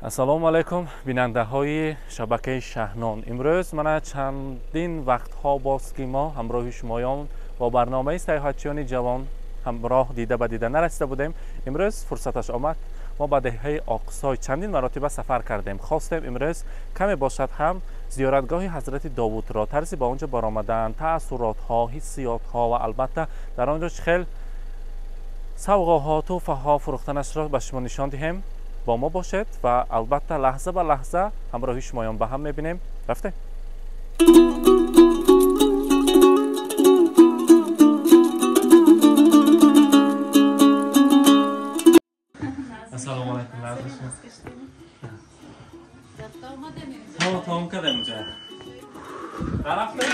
Ассалому алайкум, бинандаҳои шабакаи Шаҳнон. Имрӯз мана чандин вақтҳо боз ки мо ҳамроҳи шумоён бо барномаи сайёҳатчиёни ҷавон ҳамроҳ дида ба дида нарасида будем. Имрӯз фурсаташ омад. Мо ба деҳаи Оқсой чандин маротиба сафар кардем. Хостем имрӯз каме бошад ҳам зиёратгоҳи ҳазрати Довудро, тарзи ба он ҷо баромадан, таассуротҳо, ҳиссиётҳо ва албатта дар он ҷо чӣ хел савғоҳо, тӯҳфаҳо фурӯхтанашро ба шумо нишон диҳем. Бо мо бошед ва албатта лаҳза ба лаҳза ҳамроҳи шумоён ба ҳам мебинем. Рафтем. Ассалому алайкум. Тамом кардем инҷа. Рафтем?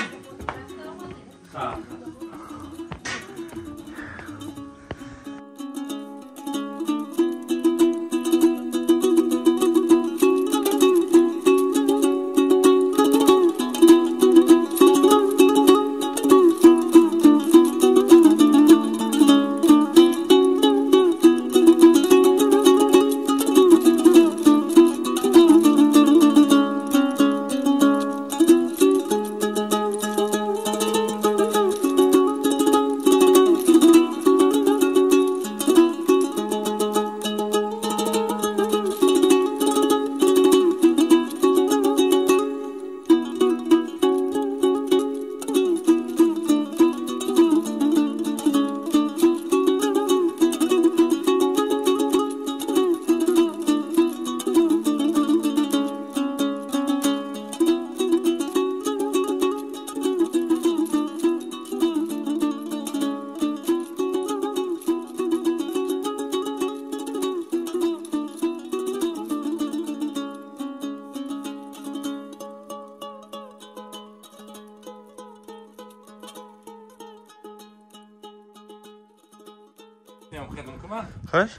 Хош?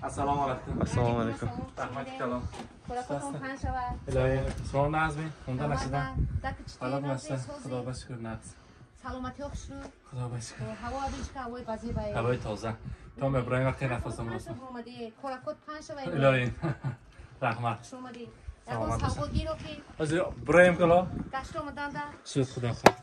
Ассалому алайкум. Ассалому алайкум. Раҳмати калом. Илоҳӣ, шумо нағзми? Хонда нашидан? Ҳолат маста? Худо ба шукр, нағз. Саломатиҳо хушрӯ. Худо ба шукр. Ҳаво абишка, ҳавои базебае. Ҳавои тоза. То меброем вақте нафасам рост. Коракот панҷ шава. Илоҳӣ. Раҳмат. Хуш омадӣ. Ягон савғо гиро ки. Ҳозир броем кало? Гашт омаданда. Шуд, худо хоҳад.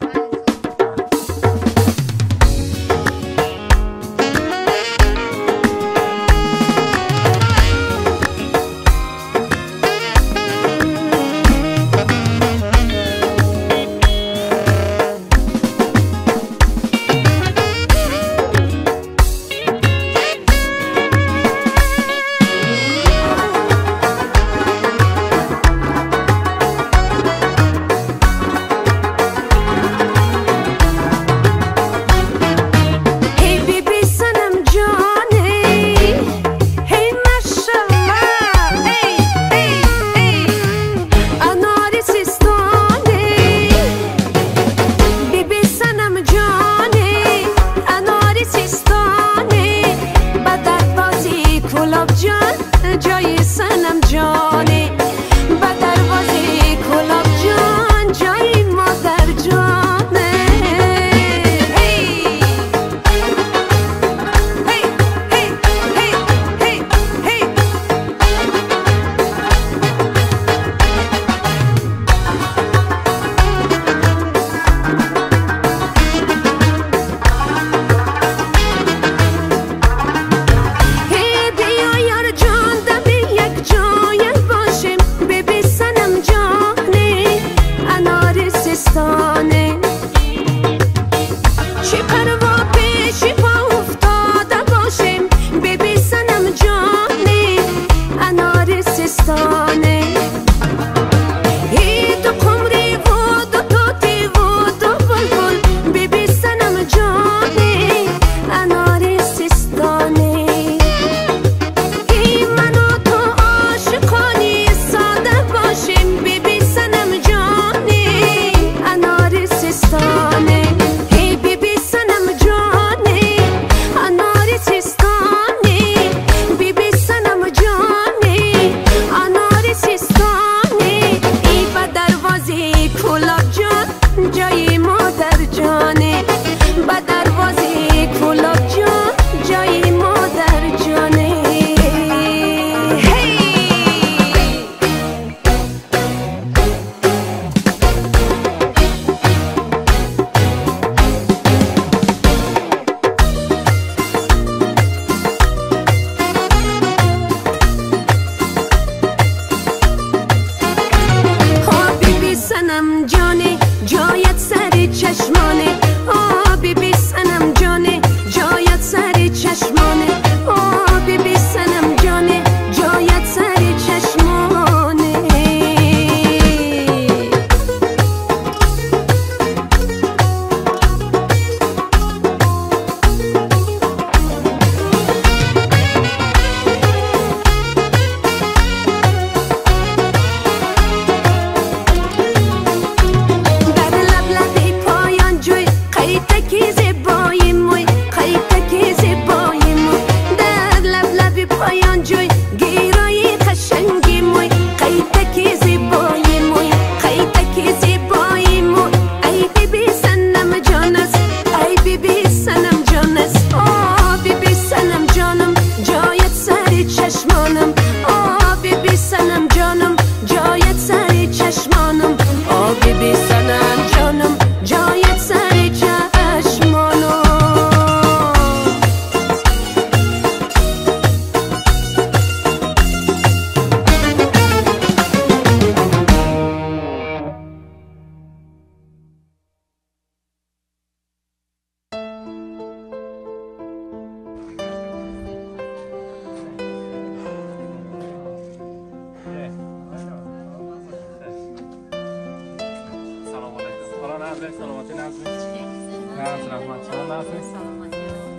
Наз, раҳмат. Шумо наз?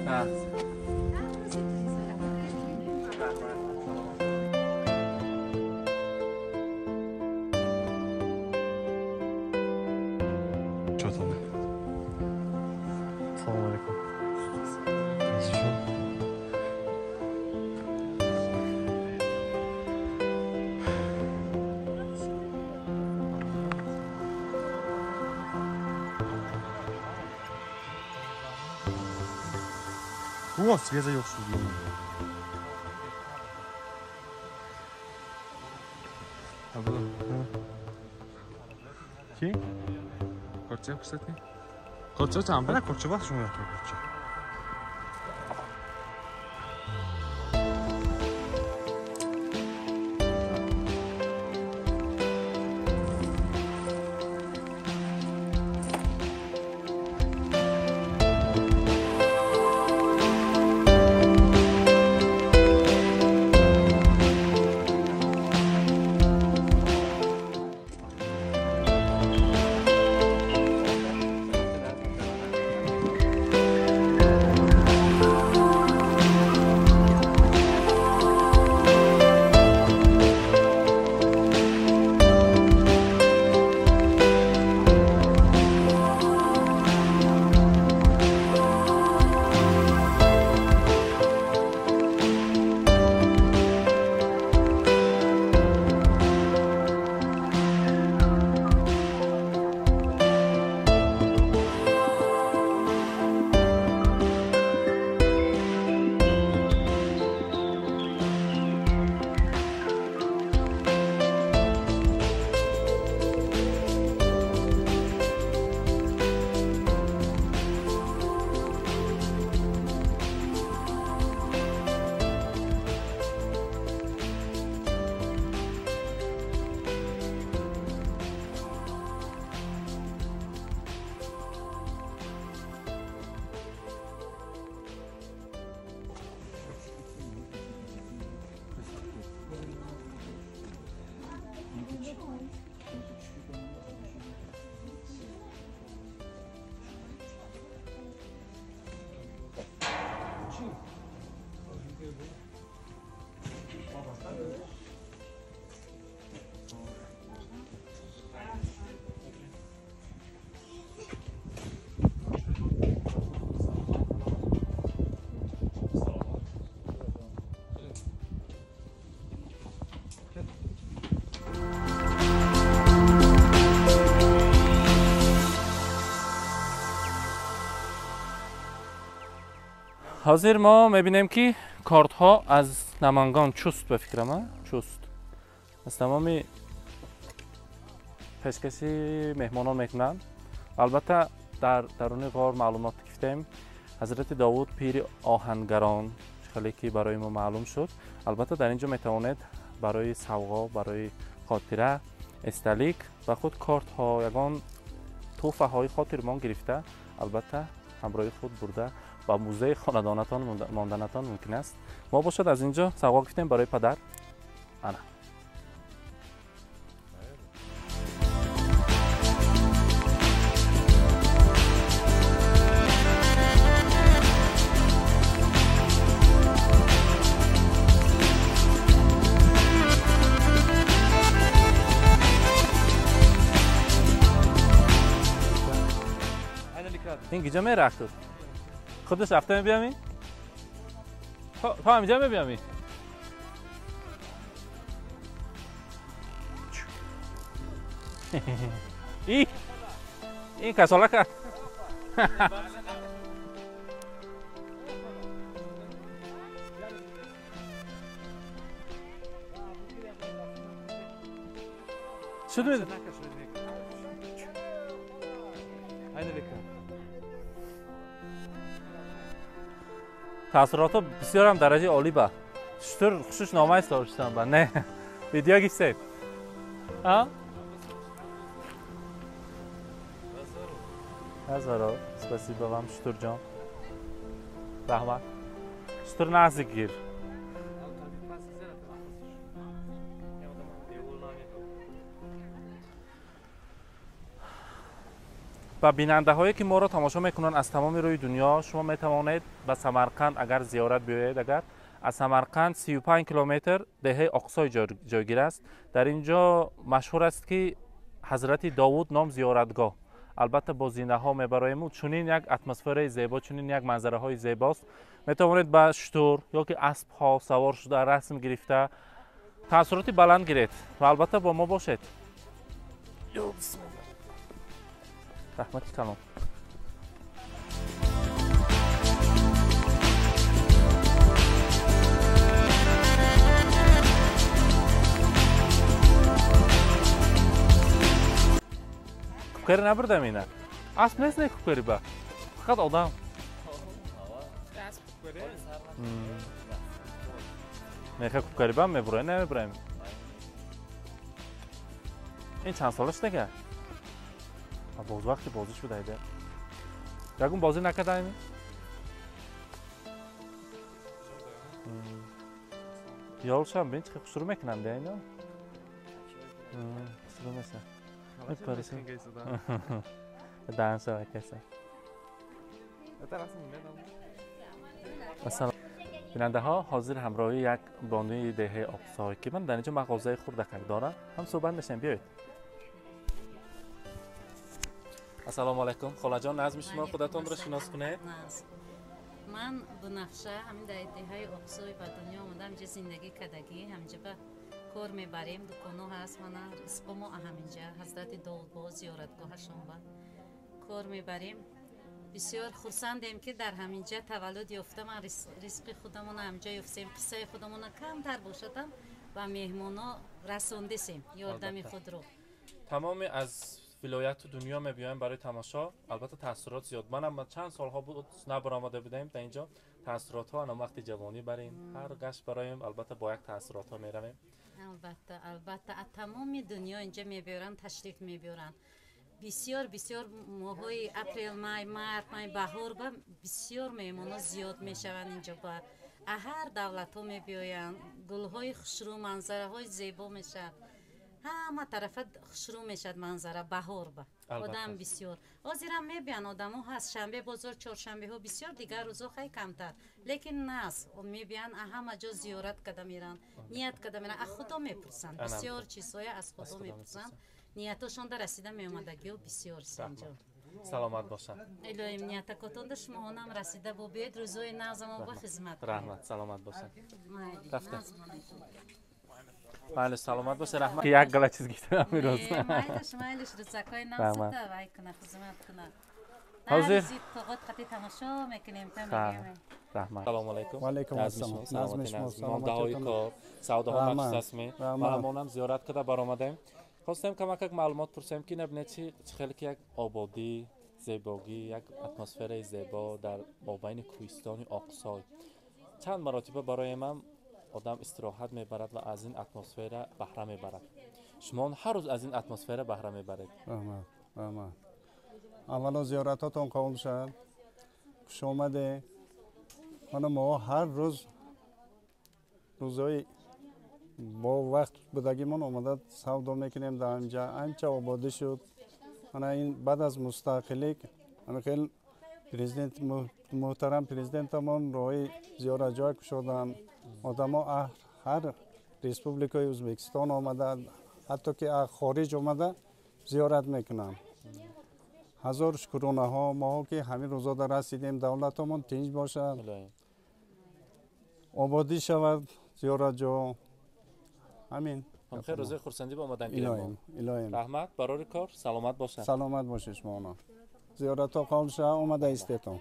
Наз. Салом алейкум. О, свеза yo'q. Ki? Korcha ko'rsating. Korcha cham. Mana korcha bor, shunga korcha. Ҳозир мо мебинем ки кортҳо аз Намангон чуст ба фикрам, чуст. Аз тамоми пешкаши меҳмонон мекунанд. Албатта дар даруни ғор маълумот гирифтем. Ҳазрати Довуд пири оҳангарон хеле ки барои мо маълум шуд. Албатта дар инҷо метавонед барои савғо, барои хотира, эсталик ва худ кортҳо, ягон тӯҳфаҳои хотирмон гирифта, албатта ҳамроҳи худ бурда ба музеи хонадонатон монданатон мумкин аст. Мо бошад аз инҷо савғо гирифтем барои падар. Ана. Ин гиҷа мерахтуд. Худаш рафта мебиёмӣ? То ҳаминҷа мебиёмӣ? Ин касолака. Шуд меди? Таассуротҳо бисёрам дараҷаи олӣ ба. Чутур хушуш номаи соршидан ба. Не. Видео гирифтед. А? Азаро, спасибо вам, Шутурҷон. Раҳмат. Шутур наздик гир. Ба бинандаҳое ки моро тамошо мекунанд аз тамоми рӯи дунё, шумо метавонед ба Самарқанд агар зиёрат биёед, агар аз Самарқанд 35 километр деҳаи Оқсой ҷойгир аст. Дар ин ҷо машҳур аст ки Ҳазрати Довуд ном зиёратгоҳ. Албатта бо зинаҳо мебароем. Чунин як атмосфераи зебо, чунин як манзараҳои зебост. Метавонед ба шутур ё ки аспҳо савор шуда расм гирифта таассуроти баланд гиред ва албатта бо мо бошед. Раҳмати калон. Купкари набурдам ина. Асп нест не купкари ба. Фақат одам. Меха купкари ба мебураем, намебураем. Ин чанд сола шудага? Боз вақти бозӣ шуда айда. Ягон бозӣ накардаем? Ёлшам бин чӣ хушрӯ мекунанд ино. Хушрӯ меса. Бинандаҳо ҳозир ҳамроҳи як бонуи деҳаи Оқсой ки ман дар инҷо мағозаи хурдакак дорам ҳам суҳбат мешавем. Биёед. Ассалому алайкум холаҷон, назми шумо худатонро шинос кунед. Ман Бунафша, ҳамин дар деҳаи Оқсой ба дунё омадам, инҷа зиндагӣ кардагӣ, ҳаминҷа ба кор мебарем, дуконо ҳаст, мана ризқо мо ҳаминҷа Ҳазрати Довудбо зиёратгоҳашон ба кор мебарем. Бисёр хурсандем ки дар ҳаминҷа таваллуд ёфта, ман ризқи худамона ҳаминҷа ёфтем, қиссаи худамона камтар бошадам ба меҳмоно расондесем ёрдами худро. Тамоми аз вилояту дунё мебиёем барои тамошо, албатта таассурот зиёд. Манам чанд солҳо буд набаромада будем дар инҷо. Таассуротҳо ана вақти ҷавонӣ барем, ҳар гашт бароем, албатта бо як таассуротҳо меравем. Албатта, албатта, аз тамоми дунё инҷа мебиёранд, ташриф мебиёранд. Бисёр бисёр моҳҳои апрел, май, март, май, баҳор ба бисёр меҳмоно зиёд мешаванд инҷо ба. Аз ҳар давлатҳо мебиёянд, гулҳои хушрӯ, манзараҳои зебо мешавад. Ҳама тарафа хушрӯ мешавад манзара баҳор ба. Одам бисёр. Ҳозирам мебиёянд одамо ҳаст, шанбе бозор, чоршанбеҳо бисёр, дигар рӯзо хай камтар. Лекин нас мебиёянд, аз ҳама ҷо зиёрат карда меранд, ният карда меранд, аз Худо мепурсанд. Бисёр чизҳое аз Худо мепурсанд. Ниятошонда расида меомадагиҳо бисёр инҷо. Саломат бошанд. Илоҳим ниятакотонда шумоҳонам расида бо биёед, рӯзои нағзамо ба хизмат. Раҳмат, саломат бошанд. Рафтем. Бале, саломат бошед, раҳмат. Як гала чиз гирифтам имрӯз. Майлаш, майлаш, рӯзакҳои нағзата вай куна, хизмат куна. Ҳозир тоғот қати тамошо мекунем, та мегӯем. Раҳмат. Салому алайкум. Ва алайкум ассалом. Назми шумо, саломатии кор, савдоҳо махсус астми. Ма ҳамонам зиёрат карда баромадем. Хостем камакак маълумот пурсем ки набинед чи хеле ки як ободӣ, зебогӣ, як атмосфераи зебо дар мобайни кӯҳистони Оқсой. Чанд маротиба барои ман одам истироҳат мебарад ва аз ин атмосфера баҳра мебарад. Шумо ҳар рӯз аз ин атмосфера баҳра мебаред. Раҳмат, раҳмат. Аввало зиёратотон қабул шавад. Хуш омаде. Мана мо ҳар рӯз рӯзҳои бо вақт будагимон омада савдо мекунем дар инҷа. Анча ободӣ шуд. Мана ин баъд аз мустақилик хел президент муҳтарам президентамон роҳи зиёратҷой кушоданд. Одамо ҳар республикаи Ӯзбекистон омада, ҳатто ки аз хориҷ омада зиёрат мекунанд. Ҳазор шукронаҳо моҳо ки ҳамин рӯзода расидем, давлатамон тинҷ бошад, ободӣ шавад зиёратҷо. Ҳамин. Хеле рӯзои хурсандӣ ба омадан гирем. Илоҳим. Раҳмат, барори кор, саломат бошад. Саломат бошед шумоно. Зиёратҳо қабул шавад, омада истетон.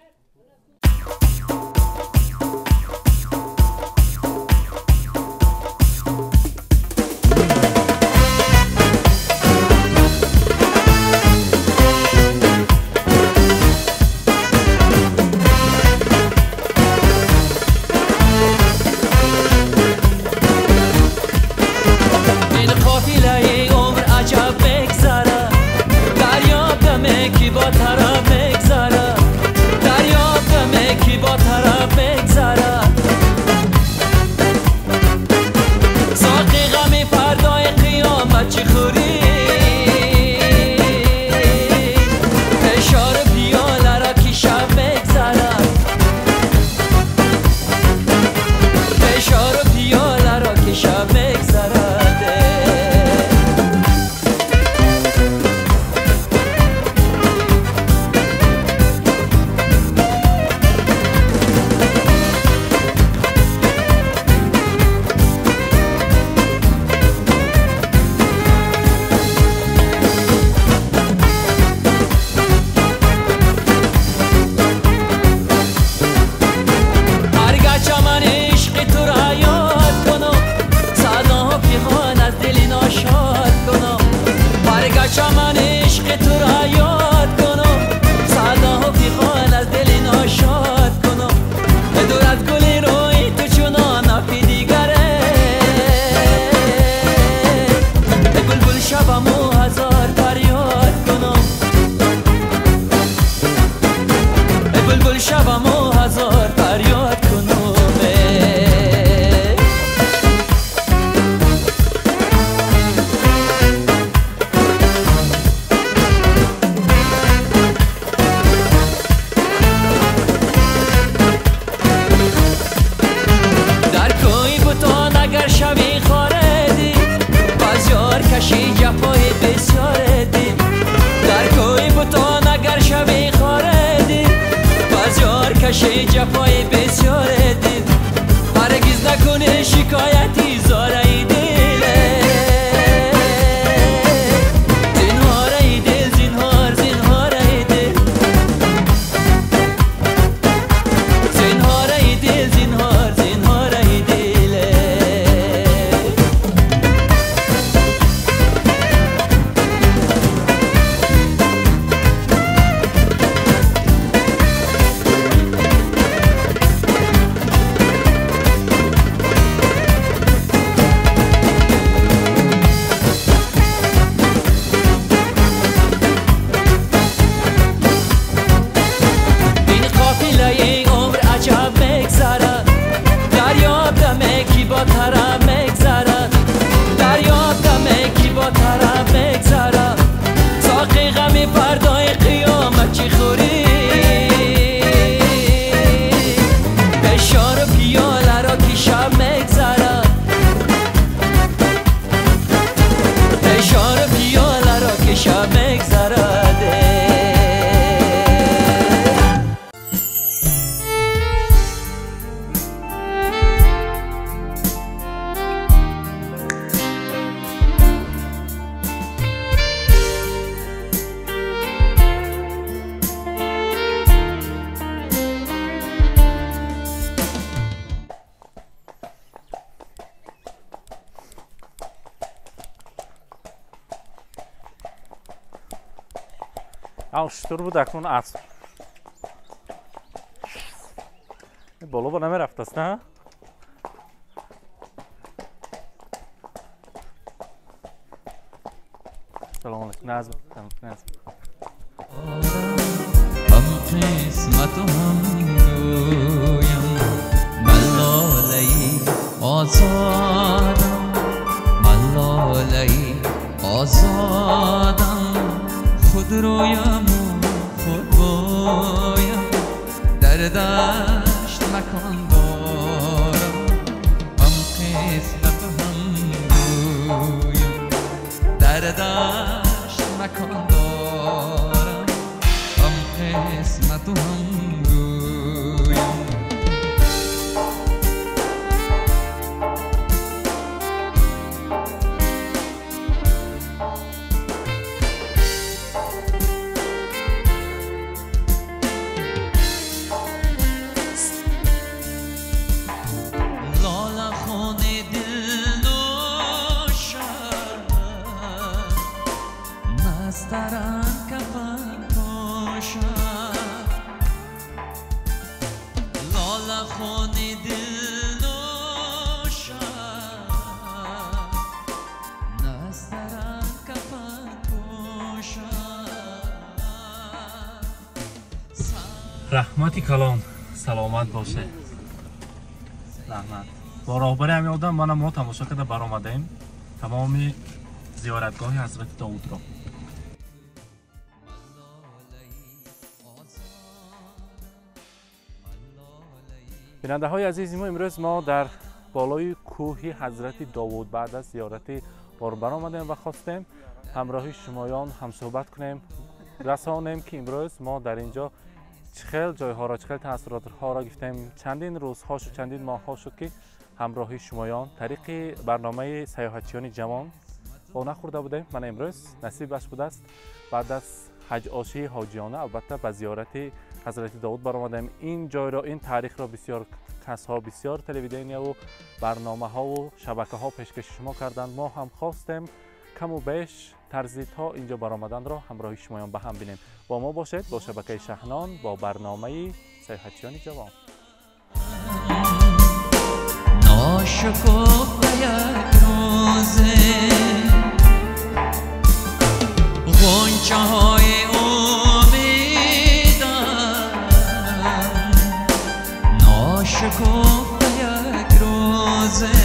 Ки бо тара мегзара. بلبل شوم و هزار فریاد کنم. در کوی بتان اگر شوی خاردی، باز یار کشی جفای بسیار دی. در کوی بتان اگر شوی خاردی، باز یار کشی جفای بسیار دی. هرگز نکنه شکایتی زارای دل، زینهار ای دل، زینهار زینهار ای دل، زینهار ای دل، زینهار زینهار ای دل. این قافله عمر عجب میگذرد، دریاب دمه کی با طرب میگذرد، دریاب دمه کی با طرب میگذرد. ساقی غم فردای قیامت چی خوری، فشار و پیاله را که شب میگذرد، فشار و پیاله را که شب میگذرد. Шутур буд, акнун асп. Боло ба намерафтаст, на? Салом алейкум. Назм, назм. هم قسمت و هم گویم، من لاله‌ای آزادم، من لاله‌ای آزادم، خود رویم و خود بویم، در دشت مکان دارم. هم قسمت و هم گویم، در دشت مکان دارم، هم قسمت و هم گویم. لاله خون دل نوشد، نسترن کفن پوشد. لاله خون دل نوشد، نسترن کفن پوشد. Раҳмати калон, саломат боше. Раҳмат. Бо роҳбари ҳамин одам мана мо тамошо карда баромадаем тамоми зиёратгоҳи ҳазрати Довудро. Бинандаҳои азизи мо, имрӯз мо дар болои кӯҳи ҳазрати Довуд баъд аз зиёрати бор баромадем ва хостем ҳамроҳи шумоён ҳамсӯҳбат кунем, расонем ки имрӯз мо дар ин ҷо чӣ хел ҷойҳоро, чӣ хел таассуротҳоро гирифтем. Чандин рӯзҳо шуд, чандин моҳҳо шуд ки ҳамроҳи шумоён тариқи барномаи сайёҳатчиёни ҷавон бо нахӯрда будем. Мана имрӯз насибаш будааст, баъд аз ҳаҷошии ҳоҷиёна албатта ба зиёрати ҳазрати Довуд баромадем. Ин ҷойро, ин таърихро бисёр касҳо, бисёр телевиденияву барномаҳову шабакаҳо пешкаши шумо карданд. Мо ҳам хостем каму беш тарзи то инҷо баромаданро ҳамроҳи шумоён ба ҳам бинем. Бо мо бошед, бо шабакаи Шаҳнон, бо барномаи сайёҳатчиёни ҷавон. ناشکوفه یک روزه، غنچه های امیدم Зин.